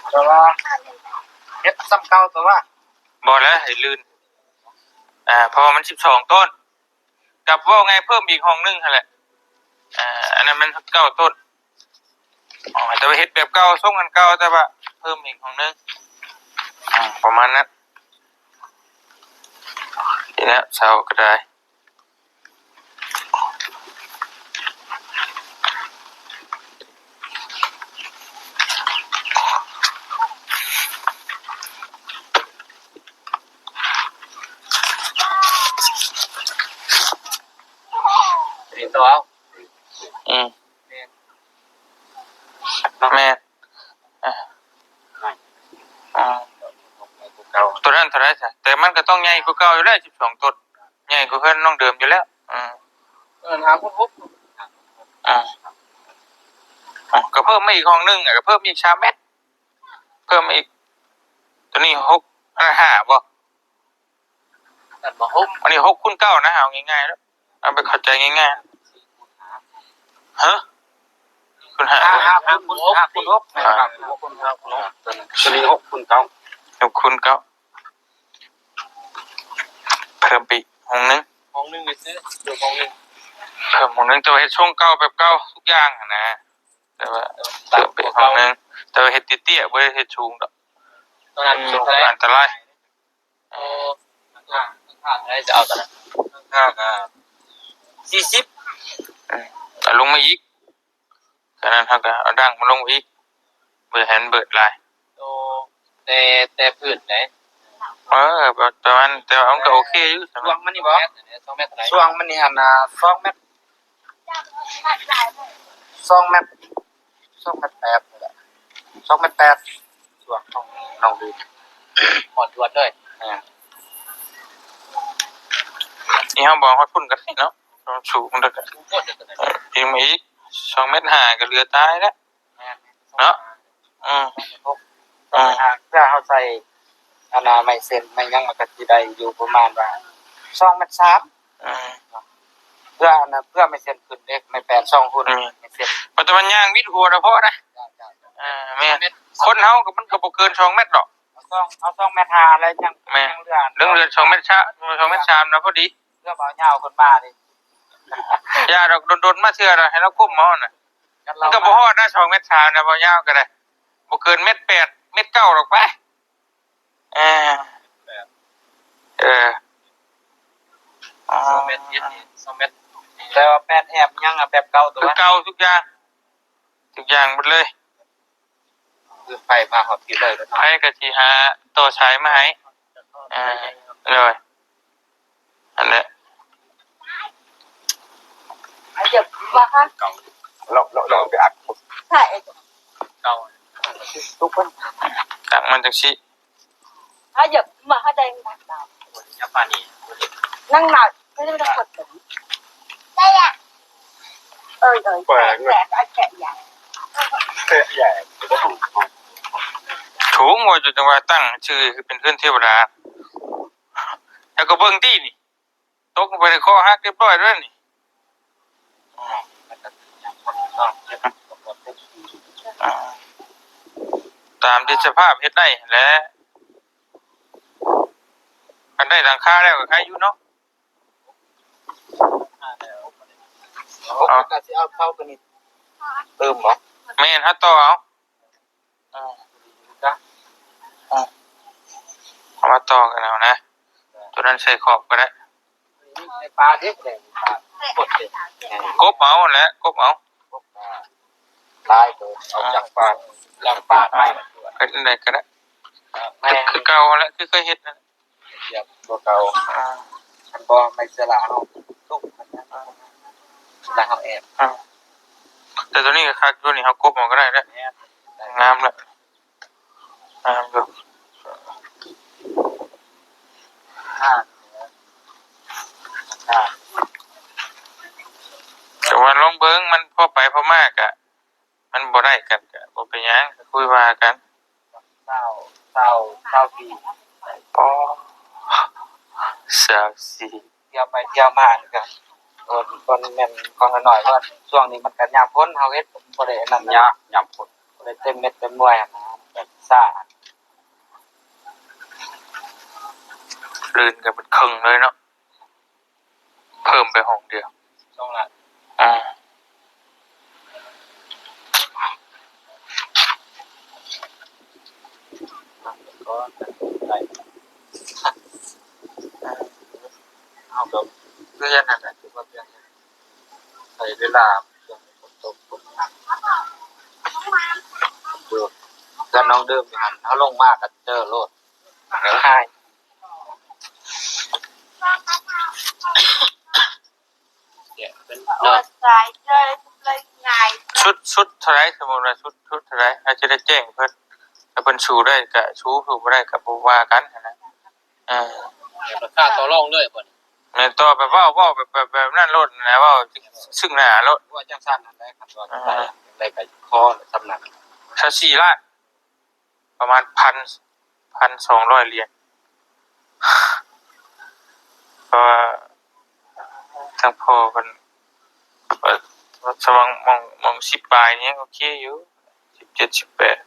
ແຕ່ວ່າເຮັດສ່ຳເກົ່າ ແຕ່ວ່າ ບໍ່ແຫຼະ ໃຫ້ລື່ນ ເພາະວ່າມັນສິບສອງໂຕນ ກັບເວົ້າງ່າຍເພີ່ມອີກຫ້ອງໜຶ່ງຫັ້ນແຫຼະ ອັນນັ້ນມັນເກົ້າໂຕນ ແຕ່ວ່າເຮັດແບບເກົ່າ ຊົງອັນເກົ່າ ແຕ່ວ່າເພີ່ມອີກຫ້ອງໜຶ່ງ ປະມານນັ້ນ ນີ້ແຫຼະ ເຊົ່າກໍໄດ້ ຕິດຕໍ່ເອົາ ອືມ ແມ່ນ ແມ່ນ ອາ ອາ ໂຕນັ້ນເທົ່າໃດຊະ? ແຕ່ມັນກໍຕ້ອງໃຫຍ່ກວ່າເກົ່າຢູ່ແລ້ວ ສິບສອງໂຕນ ໃຫຍ່ກວ່າເຮືອນນ້ອງເດີມຢູ່ແລ້ວ ອືມ ເອີ ຫ້າຄູນຫົກ ອືມ ອືມ ກໍເພີ່ມມາອີກຫ້ອງໜຶ່ງ ກໍເພີ່ມອີກສາມແມັດ ເພີ່ມມາອີກ ໂຕນີ້ຫົກ ອັນນັ້ນຫ້າບໍ່? ອັນນີ້ຫົກຄູນເກົ້ານະ ເອົາງ່າຍໆເນາະ ເອົາແບບເຂົ້າໃຈງ່າຍໆ ຮະ ຄູນຫ້າ ຫ້າ ຫ້າຄູນຫົກ ຫ້າຄູນຫົກ ໂຕນີ້ຫົກຄູນເກົ້າ ຫົກຄູນເກົ້າ ເພີ່ມໄປອີກຫ້ອງໜຶ່ງ ຫ້ອງໜຶ່ງຊື່ ເພີ່ມຫ້ອງໜຶ່ງ ເພີ່ມຫ້ອງໜຶ່ງ ແຕ່ວ່າເຮັດຊົງເກົ່າແບບເກົ່າທຸກຢ່າງຫັ້ນນະ ແຕ່ວ່າເພີ່ມໄປຫ້ອງໜຶ່ງ ແຕ່ວ່າເຮັດເຕ້ຍໆ ບໍ່ໄດ້ເຮັດສູງດອກ ຕອນນັ້ນສູງອັນຕະລາຍ ໂອ້ ຫຼັງຄາ ຫຼັງຄາເທົ່າໃດຈະເອົາຕອນນັ້ນ? ຫຼັງຄາກໍສີ່ສິບ ອືມ ເອົາລົງມາອີກ ສະນັ້ນເຮົາກໍເອົາດັງມາລົງອີກ ບໍ່ໃຫ້ມັນເບີດຫຼາຍ ໂອ້ ແຕ່ ແຕ່ພື້ນໃດ ເອີ ປະມານ ແຕ່ວ່າມັນກໍໂອເຄຢູ່ ຊ່ວງມັນນີ້ບໍ່? ສອງແມັດເທົ່າໃດ? ຊ່ວງມັນນີ້ຫັ້ນນະ ສອງແມັດ ສອງແມັດ ສອງແມັດແປດນີ້ແຫຼະ ສອງແມັດແປດ ຊ່ວງຂອງນ້ອງດີ ຮອດດວນເລີຍ ແມ່ນ ນີ້ເຮົາບອກຮອດພຸ້ນກໍໄດ້ເນາະ ລອງສູງເດີ ອີກມາອີກ ສອງແມັດຫ້າກໍເຫຼືອຕາຍແລ້ວ ແມ່ນ ເນາະ ອືມ ເພື່ອເຮົາໃສ່ອັນນ່າໄມ້ເຊັນໄມ້ຫຍັງ ມັນກໍຊິໄດ້ຢູ່ປະມານວ່າສອງແມັດສາມ ອືມ ເພື່ອອັນນ່າ ເພື່ອໄມ້ເຊັນຂຶ້ນເດ້ ໄມ້ແປນສອງຮຸ່ນ ອືມ ໄມ້ເຊັນ ມັນແຕ່ມັນຍ່າງວິດຫົວນະພໍນະ ເອີ ແມ່ນ ຄົນເຮົາກໍມັນກໍບໍ່ເກີນສອງແມັດດອກ ເອົາສອງ ເອົາສອງແມັດຫ້າແລ້ວຍັງ ແມ່ນ ຍັງເຫຼືອ ຍັງເຫຼືອສອງແມັດສາມ ສອງແມັດສາມນະພໍດີ ເພື່ອເບົາຍາວເພິ່ນມານີ້ ຢ່າດອກ ດົນໆມາເທື່ອນະ ໃຫ້ລາວຄຸມເອົານະ ມັນກໍບໍ່ຮອດນະ ສອງແມັດສາມນະ ເບົາຍາວກໍໄດ້ ບໍ່ເກີນແມັດແປດ ແມັດເກົ້າດອກໄປ ເອີ ແປດ ເອີ ສອງແມັດເຈັດນີ້ ສອງແມັດ ແຕ່ວ່າແປດແຮມຍັງອະ ແບບເກົ່າຕົວ ຄືເກົ່າທຸກຢ່າງ ທຸກຢ່າງໝົດເລີຍ ຄືໄຟມາຮອດພີ້ເລີຍ ໃຜກໍຊິຫາຕໍ່ສາຍມາໃຫ້ ເອີ ໂດຍ ຫັ້ນແຫຼະ ລອງ ລອງ ລອງໄປອັດ ເກົ່າ ຕັ້ງມັນຈັ່ງຊີ້ ສູງວ່າຢູ່ ຈັ່ງວ່າຕັ້ງຊື່ເປັນເຮືອນເທວະດາ ແລ້ວກໍເບິ່ງຕິນີ້ ຕົກລົງໄປໃນຄໍຫັກຮຽບຮ້ອຍແລ້ວນີ້ ຕາມທີ່ສະພາບເຮັດໄດ້ຫັ້ນແຫຼະ. ຄັນໄດ້ຫຼັງຄາແລ້ວກໍໄຄຢູ່ເນາະ. ເອົາ ກໍຊິເອົາເສົາຕົວນີ້ຕື່ມບໍ່? ແມ່ນ ເຮົາຕໍ່ເອົາ. ອືມ ອືມ ເອົາມາຕໍ່ກັນເອົານະ. ຕົວນັ້ນໃສ່ຂອບກໍໄດ້. ປາເດ້ ປາກົບເດ້ ກົບເອົາແຫຼະ ກົບເອົາ. ຫຼາຍໂຕ ເອົາຈາກປາກ ຈາກປາກໄມ້ ເຮັດຈັ່ງໃດກໍໄດ້. ແມ່ນ ຄືເກົ່າແຫຼະ ຄືເຄີຍເຮັດນັ້ນ. ຮຽບກວ່າເກົ່າ. ອ່າ ຄັນບໍ່ ໄມ້ເສືອລາເຮົາ ຕົກ ເວລາເຮົາແອບ. ອ່າ ແຕ່ຕົວນີ້ກໍຄັກ ຕົວນີ້ເຮົາກົບເອົາກໍໄດ້ເດ້. ແມ່ນ ງາມແລ້ວ ງາມຢູ່. ອ່າ ອ່າ ແຕ່ວ່າລອງເບິ່ງ ມັນພໍໄປພໍມາກະ ມັນບໍ່ໄດ້ກັນກະບໍ່ເປັນຫຍັງ ກະຄຸຍວ່າກັນ. ຊາວ ຊາວ ຊາວສີ່ ອໍ ຊາວສີ່ ທ່ຽວໄປທ່ຽວມານີ້ກະ ໂອ້ ມັນແມ່ນຂອງນ້ອຍໆ ເພາະວ່າຊ່ວງນີ້ມັນກະຍາມຝົນ ເຮົາເຮັດບໍ່ໄດ້ອັນນັ້ນ ຍາມ ຍາມຝົນ ບໍ່ໄດ້ເຕັມເມັດເຕັມໜ່ວຍຫັ້ນນະ ມັນກະຊ້າ. ລື່ນກັນເປັນເຄິ່ງເລີຍເນາະ. ເພີ່ມໄປຫ້ອງດຽວ ສອງລ້ານ. ອ່າ ເຮົາກໍຄືກັນຫັ້ນແຫຼະ ຖືວ່າປ່ຽນ ໃຊ້ເວລາ ຝົນຕົກ ຝົນໜັກ ຢູ່ເຮືອນນ້ອງເດີມຢູ່ຫັ້ນ ເຮົາລົງມາກໍເຈີໂລດ ກໍຫາຍ. ຊຸດ ຊຸດເທົ່າໃດ? ສົມມຸດວ່າຊຸດ ຊຸດເທົ່າໃດ? ອາດຈະໄດ້ແຈ້ງເພິ່ນ ຖ້າເພິ່ນສູ້ໄດ້ກະສູ້ ສູ້ບໍ່ໄດ້ກະບໍ່ວ່າກັນຫັ້ນນະ. ເອີ ແບບລາຄາຕໍ່ລອງເລີຍບໍ່ນີ້? ແມ່ນ ຕໍ່ແບບເວົ້າ ເວົ້າແບບ ແບບ ແບບນັ້ນໂລດນະ ເວົ້າຊຶ່ງໜ້າໂລດ. ວ່າຈັ່ງຊັ້ນຫັ້ນແຫຼະ ຄັນວ່າ ເອີ ຈັ່ງໃດກໍຂໍສ່ຳນັ້ນ ຊາວສີ່ລ້ານ. ປະມານພັນ ພັນສອງຮ້ອຍຫຼຽນ ເພາະວ່າທາງພໍ່ເພິ່ນ ເອີ ສະຫວ່າງໝ່ອງ ໝ່ອງສິບປາຍນີ້ຍັງໂອເຄຢູ່ ສິບເຈັດ ສິບແປດ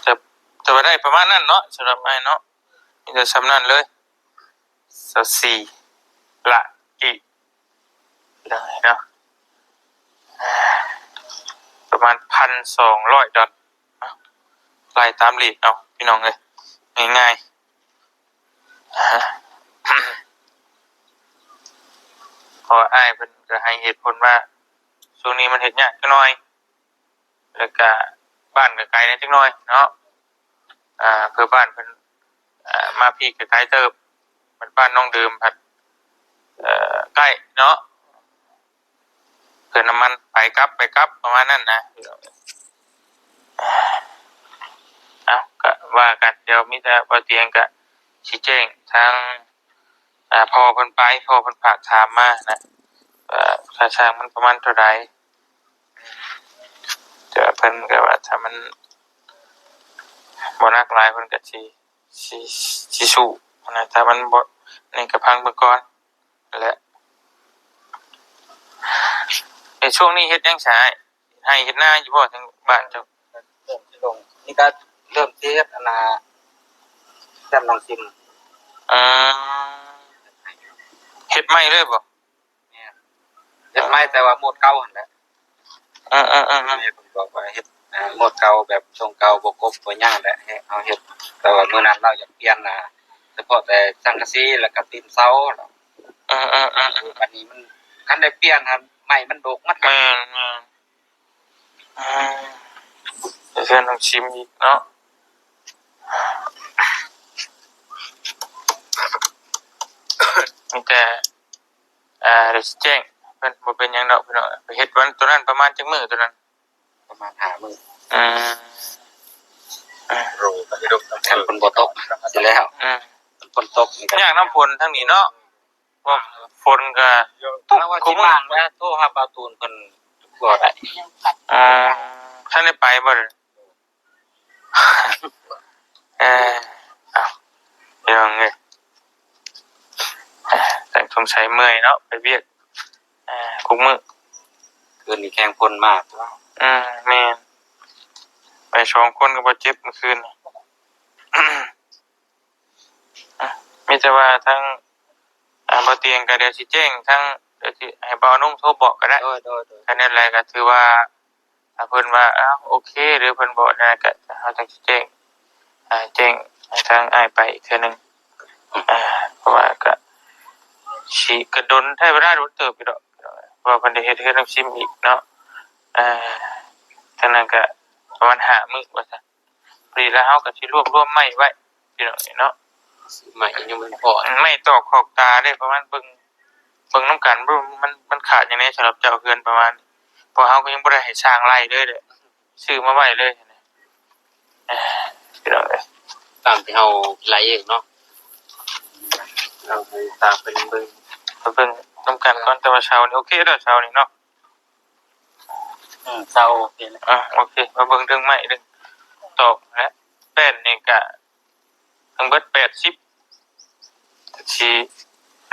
ແຕ່ ແຕ່ວ່າໄດ້ປະມານນັ້ນເນາະ ສຳລັບອ້າຍເນາະ ມີແຕ່ສ່ຳນັ້ນເລີຍ ຊາວສີ່ລ້ານກີບ ພີ່ນ້ອງເນາະ ປະມານພັນສອງຮ້ອຍດອນ ໄລ່ຕາມເລດເອົາພີ່ນ້ອງເອີຍ ງ່າຍໆ ເພາະວ່າອ້າຍເພິ່ນກໍໃຫ້ເຫດຜົນວ່າ ຊ່ວງນີ້ມັນເຮັດຍາກຈັກໜ່ອຍ ແລ້ວກະບ້ານກໍໄກແດ່ຈັກໜ່ອຍເນາະ ອ່າ ເພື່ອບ້ານເພິ່ນ ອ່າ ມາພີ້ກໍໄກເຕີບ ບັດບ້ານນ້ອງເດີມພັດ ເອີ ໃກ້ເນາະ ເຕີມນ້ຳມັນໄປກັບ ໄປກັບ ປະມານນັ້ນນະ. ເອົ້າ ກໍວ່າກັນ ດຽວມີແຕ່ບ່າວຕຽງກໍຊິແຈ້ງທາງ ອ່າ ພໍ່ເພິ່ນໄປ ພໍ່ເພິ່ນຝາກຖາມມານະ ວ່າຄ່າຊ່າງມັນປະມານເທົ່າໃດ ແຕ່ວ່າເພິ່ນກໍວ່າຖ້າມັນບໍ່ໜັກຫຼາຍເພິ່ນກໍຊິ ຊິ ຊິສູ້ນະ ຖ້າມັນບໍ່ ນີ້ກໍຟັງເບິ່ງກ່ອນແຫຼະ. ໃນຊ່ວງນີ້ເຮັດຫຍັງຊະອ້າຍ? ເຮັດໄຮ່ເຮັດນາຢູ່ບໍ່ ທາງບ້ານເຈົ້າ? ເລີ່ມຊິລົງ ນີ້ກໍເລີ່ມຊິເຮັດອັນນ່າ ແຄມໜອງຊິມ. ອືມ ເຮັດໃໝ່ເລີຍບໍ່? ແມ່ນ ເຮັດໃໝ່ ແຕ່ວ່າໂໝດເກົ່າຫັ້ນແຫຼະ. ເອີໆໆໆ ແມ່ເພິ່ນບອກວ່າເຮັດ ເອີ ໂໝດເກົ່າ ແບບຊົງເກົ່າ ບໍ່ກົບບໍ່ຫຍັງແຫຼະ ໃຫ້ເຮົາເຮັດ. ແຕ່ວ່າມື້ນັ້ນລາວຢາກປ່ຽນນະ ສະເພາະແຕ່ສັງກະສີ ແລ້ວກໍຕີນເສົາ. ເອີໆໆໆ ບັດນີ້ມັນ ຄັນໄດ້ປ່ຽນຫັ້ນ ໄມ້ມັນໂດກໝົດ. ແມ່ນໆ ອືມ ເຮືອນນ້ອງຊິມອີກເນາະ ມີແຕ່ ອ່າ ດຽວຊິແຈ້ງເພິ່ນ ບໍ່ເປັນຫຍັງດອກພີ່ນ້ອງ. ໄປເຮັດວັນຕົວນັ້ນປະມານຈັກມື້ຕົວນັ້ນ? ປະມານຫ້າມື້. ອືມ ອືມ ຄັນຝົນບໍ່ຕົກຊິແລ້ວ. ອືມ ຄັນຝົນຕົກນີ້ກໍຍາກນຳຝົນທາງນີ້ເນາະ. ວ່າຝົນກໍຕົກ ລາວວ່າຊິມາງແລ້ວ ໂທຫາບ່າວຕູນເພິ່ນບໍ່ໄດ້. ອືມ ທ່ານໄດ້ໄປບໍ່? ເອີ ເອົ້າ ພີ່ນ້ອງເອີຍ ເອີ ຕ ຈັກສົງໄສເມື່ອຍເນາະ ໄປວຽກ ອ່າ ທຸກມື້. ຄືນນີ້ແຂ່ງຝົນມາ. ອືມ ແມ່ນ ໄປສອງຄົນກໍບໍ່ເຈັບມື້ຄືນນີ້. ມີແຕ່ວ່າທາງ ອ່າ ບໍ່ຕຽງກໍດຽວຊິແຈ້ງທາງ ດຽວຊິໃຫ້ບ່າວນຸ່ງໂທບອກກໍໄດ້. ໂດຍ ໂດຍ ໂດຍ. ຄັນແນວໃດກໍຖືວ່າ ຖ້າເພິ່ນວ່າ ອ້າວ ໂອເຄ ຫຼືເພິ່ນບອກແນວໃດ ກໍເຮົາຈັ່ງຊິແຈ້ງ ອ່າ ແຈ້ງໃຫ້ທາງອ້າຍໄປອີກເທື່ອໜຶ່ງ. ອ່າ ເພາະວ່າກໍຊິ ກໍດົນ ໃຊ້ເວລາດົນເຕີບຢູ່ດອກ ເພາະວ່າເພິ່ນໄດ້ເຮັດເຮືອນນຳຊິມອີກເນາະ. ອ່າ ທາງນັ້ນກໍປະມານຫ້າມື້ວ່າຊັ້ນ. ພໍດີແລ້ວເຮົາກໍຊິລວບລວມໄມ້ໄວ້ ພີ່ນ້ອງເອີຍເນາະ. ໄມ້ຍັງບໍ່ພໍ ໄມ້ຕອກຂອບຕາເດ້ ປະມານເບິ່ງ ເບິ່ງນຳກັນ ມັນ ມັນຂາດຫຍັງແດ່ສຳລັບເຈົ້າເຮືອນປະມານນີ້ ເພາະເຮົາກໍຍັງບໍ່ໄດ້ໃຫ້ຊ່າງໄລ່ເລີຍເດ້ ຊື້ມາໄວ້ເລີຍ. ພີ່ນ້ອງເອີຍ ຕາມທີ່ເຮົາໄລ່ເອງເນາະ ເຮົາຕາມເພິ່ນເບິ່ງ ໄປເບິ່ງນຳກັນກ່ອນ. ແຕ່ວ່າເສົານີ້ໂອເຄແລ້ວ ເສົານີ້ເນາະ. ອືມ ເສົາໂອເຄແລ້ວ. ອ່າ ໂອເຄ ມາເບິ່ງເລື່ອງໄມ້ເລື່ອງຕອກແຫຼະ ແປ້ນນີ້ກະທັງເບິດແປດສິບ ຊິ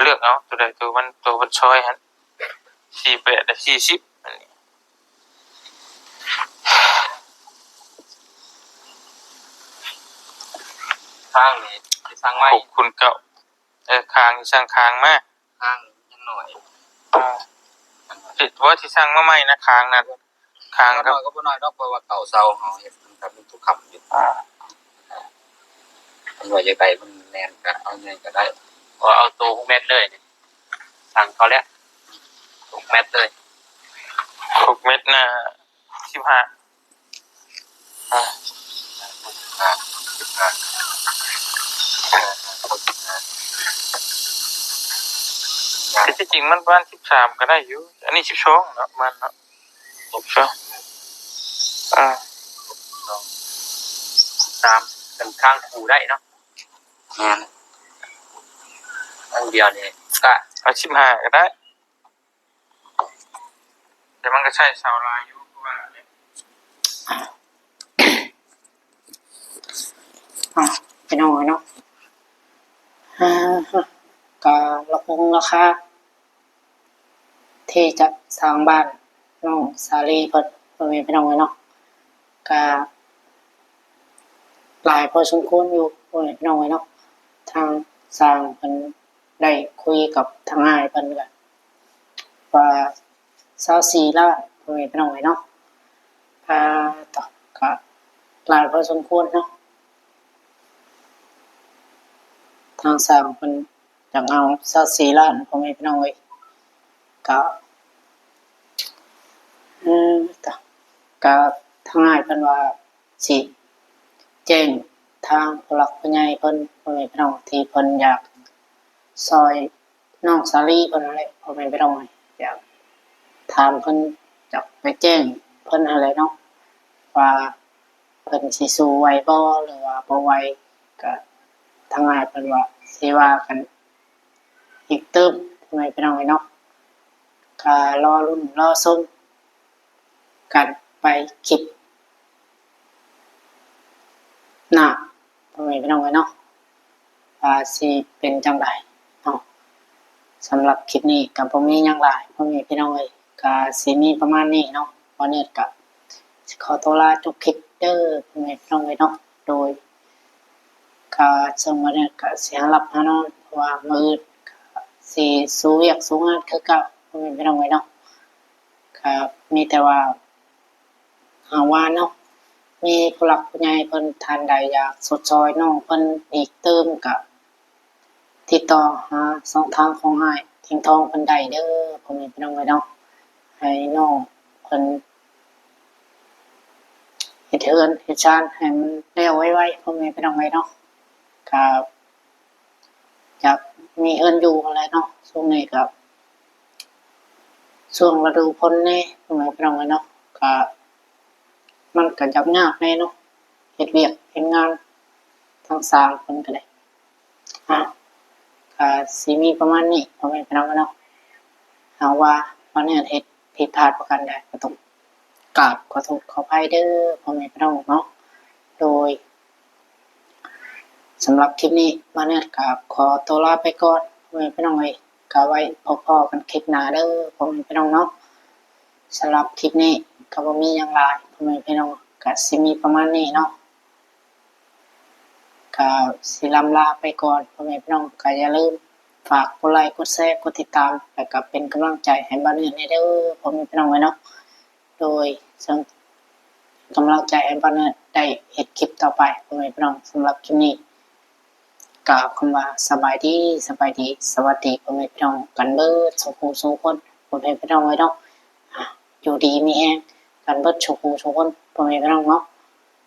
ເລືອກເອົາໂຕໃດໂຕມັນ ໂຕມັນຊອຍຫັ້ນ ສີ່ແປດ ແລະ ສີ່ສິບ ອັນນີ້. ຄາງນີ້ຊິສັ່ງໃໝ່ ຫົກຄູນເກົ້າ. ເອີ ຄາງ ສັ່ງຄາງມາ ຄາງຍັງໜ້ອຍ. ອ່າ ຊິ ວ່າຊິສັ່ງມາໃໝ່ນະ ຄາງນັ້ນ ຄາງ ກໍໜ້ອຍກໍບໍ່ໜ້ອຍດອກ ເພາະວ່າເສົາເຮົາເຮັດມັນກໍມີທຸກຄຳຢູ່. ອ່າ ຄັນວ່າຢາກໄດ້ມັນແໜ້ນກໍເອົາໃຫຍ່ກໍໄດ້ ເອົາໂຕຫົກແມັດເລີຍ ສັ່ງເຂົາແລ້ວ ຫົກແມັດເລີຍ ຫົກແມັດນະ. ສິບຫ້າ ອ່າ ແຕ່ທີ່ຈິງມັນປະມານສິບສາມກໍໄດ້ຢູ່ ອັນນີ້ສິບສອງເນາະ ປະມານເນາະ ສິບສອງ ອ່າ ສາມ ເປັນຄາງຄູ່ໄດ້ເນາະ. ແມ່ນ ອັນດຽວນີ້ກະເອົາສິບຫ້າກໍໄດ້. ແຕ່ມັນກໍໃຊ້ເສົາຫຼາຍຢູ່ ຄືວ່າແຫຼະ. ອ່າ ພີ່ນ້ອງເອີຍເນາະ ອ່າ ກະລະຄົງລາຄາທີ່ຈະສ້າງບ້ານນ້ອງສາລີເພິ່ນ ພໍ່ແມ່ພີ່ນ້ອງເອີຍເນາະ ກະຫຼາຍພໍສົມຄວນຢູ່ ພໍ່ແມ່ພີ່ນ້ອງເອີຍເນາະ. ທາງຊ່າງເພິ່ນໄດ້ຄຸຍກັບທາງອ້າຍເພິ່ນກະ ວ່າຊາວສີ່ລ້ານ ພໍ່ແມ່ພີ່ນ້ອງເອີຍເນາະ. ອ່າ ກໍຫຼາຍພໍສົມຄວນເນາະ ທາງຊ່າງເພິ່ນຢາກເອົາຊາວສີ່ລ້ານ ພໍ່ແມ່ພີ່ນ້ອງເອີຍ. ກໍ ເອີ ກໍ ກໍທາງອ້າຍເພິ່ນວ່າ ຊິແຈ້ງທາງຜູ້ຫຼັກຜູ້ໃຫຍ່ເພິ່ນ ພໍ່ແມ່ພີ່ນ້ອງ ທີ່ເພິ່ນຢາກຊ່ອຍນ້ອງສາລີເພິ່ນຫັ້ນແຫຼະ ພໍ່ແມ່ພີ່ນ້ອງເອີຍ. ຢາກຖາມເພິ່ນ ຢາກໄປແຈ້ງເພິ່ນຫັ້ນແຫຼະເນາະ ວ່າເພິ່ນຊິສູ້ໄຫວບໍ່ ຫຼືວ່າບໍ່ໄຫວ. ກະທາງອ້າຍເພິ່ນວ່າຊິວ່າກັນອີກຕື່ມ ພໍ່ແມ່ພີ່ນ້ອງເອີຍເນາະ. ກະລໍລຸ້ນລໍຊົມ ກັນໄປຄລິບໜ້າ ພໍ່ແມ່ພີ່ນ້ອງເອີຍເນາະ ວ່າຊິເປັນຈັ່ງໃດເນາະ. ສຳລັບຄລິບນີ້ກໍບໍ່ມີຫຍັງຫຼາຍ ພໍ່ແມ່ພີ່ນ້ອງເອີຍ ກໍຊິມີປະມານນີ້ເນາະ. ບ່າວເນີດກໍຊິຂໍຕົວລາຈົບຄລິບເດີ ພໍ່ແມ່ພີ່ນ້ອງເອີຍເນາະ. ໂດຍ ກໍເຊິ່ງບ່າວເນີດກໍຊິຫາຫຼັບຫານອນ ເພາະວ່າມື້ອື່ນກໍຊິສູ້ວຽກສູ້ງານຄືເກົ່າ ພໍ່ແມ່ພີ່ນ້ອງເອີຍເນາະ. ກໍມີແຕ່ວ່າ ຫາກວ່າເນາະ ມີຜູ້ຫຼັກຜູ້ໃຫຍ່ເພິ່ນທ່ານໃດຢາກຊົດຊ່ອຍນ້ອງເພິ່ນອີກຕື່ມ ກະຕິດຕໍ່ຫາຊ່ອງທາງຂອງອ້າຍທຽງທອງເພິ່ນໄດ້ເດີ ພໍ່ແມ່ພີ່ນ້ອງເອີຍເນາະ. ໃຫ້ນ້ອງເພິ່ນເຮັດເຮືອນເຮັດຊານໃຫ້ມັນແລ້ວໄວໆ ພໍ່ແມ່ພີ່ນ້ອງເອີຍເນາະ. ກະ ຢາກມີເຮືອນຢູ່ຫັ້ນແຫຼະເນາະ. ຊ່ວງນີ້ກໍຊ່ວງລະດູຝົນແດ່ ພໍ່ແມ່ພີ່ນ້ອງເອີຍເນາະ ກໍມັນກໍຍາກຍາກແດ່ເນາະ ເຮັດວຽກເຮັດງານ ທາງຊ່າງເພິ່ນກໍໄດ້ ອ່າ ກໍຊິມີປະມານນີ້ ພໍ່ແມ່ພີ່ນ້ອງເນາະ. ຫາກວ່າບ່າວເນີດເຮັດຜິດພາດປະການໃດ ກໍຕ້ອງ ກາບຂໍໂທດຂໍອະໄພເດີ ພໍ່ແມ່ພີ່ນ້ອງເນາະ. ໂດຍ ສຳລັບຄລິບນີ້ ບ່າວເນີດກໍຂໍຕົວລາໄປກ່ອນ ພໍ່ແມ່ພີ່ນ້ອງເອີຍ. ກໍໄວ້ພົບພໍ້ກັນຄລິບໜ້າເດີພໍ່ແມ່ພີ່ນ້ອງເນາະ. ສຳລັບຄລິບນີ້ກໍບໍ່ມີຫຍັງຫຼາຍພໍ່ແມ່ພີ່ນ້ອງ ກໍຊິມີປະມານນີ້ເນາະ. ກໍຊິລ່ຳລາໄປກ່ອນພໍ່ແມ່ພີ່ນ້ອງ ກໍຢ່າລືມຝາກກົດໄລ ກົດແຊ ກົດຕິດຕາມ ແລ້ວກໍເປັນກຳລັງໃຈໃຫ້ບ່າວເນີດແດ່ເດີພໍ່ແມ່ພີ່ນ້ອງເອີຍເນາະ. ໂດຍເຊິ່ງກຳລັງໃຈໃຫ້ບ່າວເນີດໄດ້ເຮັດຄລິບຕໍ່ໄປພໍ່ແມ່ພີ່ນ້ອງ. ສຳລັບຄລິບນີ້ ກ່າວຄຳວ່າສະບາຍດີ ສະບາຍດີ ສະຫວັດດີພໍ່ແມ່ພີ່ນ້ອງກັນເບິດສູ່ຜູ້ສູ່ຄົນ ພໍ່ແມ່ພີ່ນ້ອງເອີຍເນາະ. ອ່າ ຢູ່ດີມີແຮງກັນເບິດສູ່ຜູ້ສູ່ຄົນ ພໍ່ແມ່ພີ່ນ້ອງເນາະ.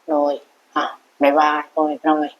ໂດຍ ອ່າ ບາຍບາຍພໍ່ແມ່ພີ່ນ້ອງເອີຍ.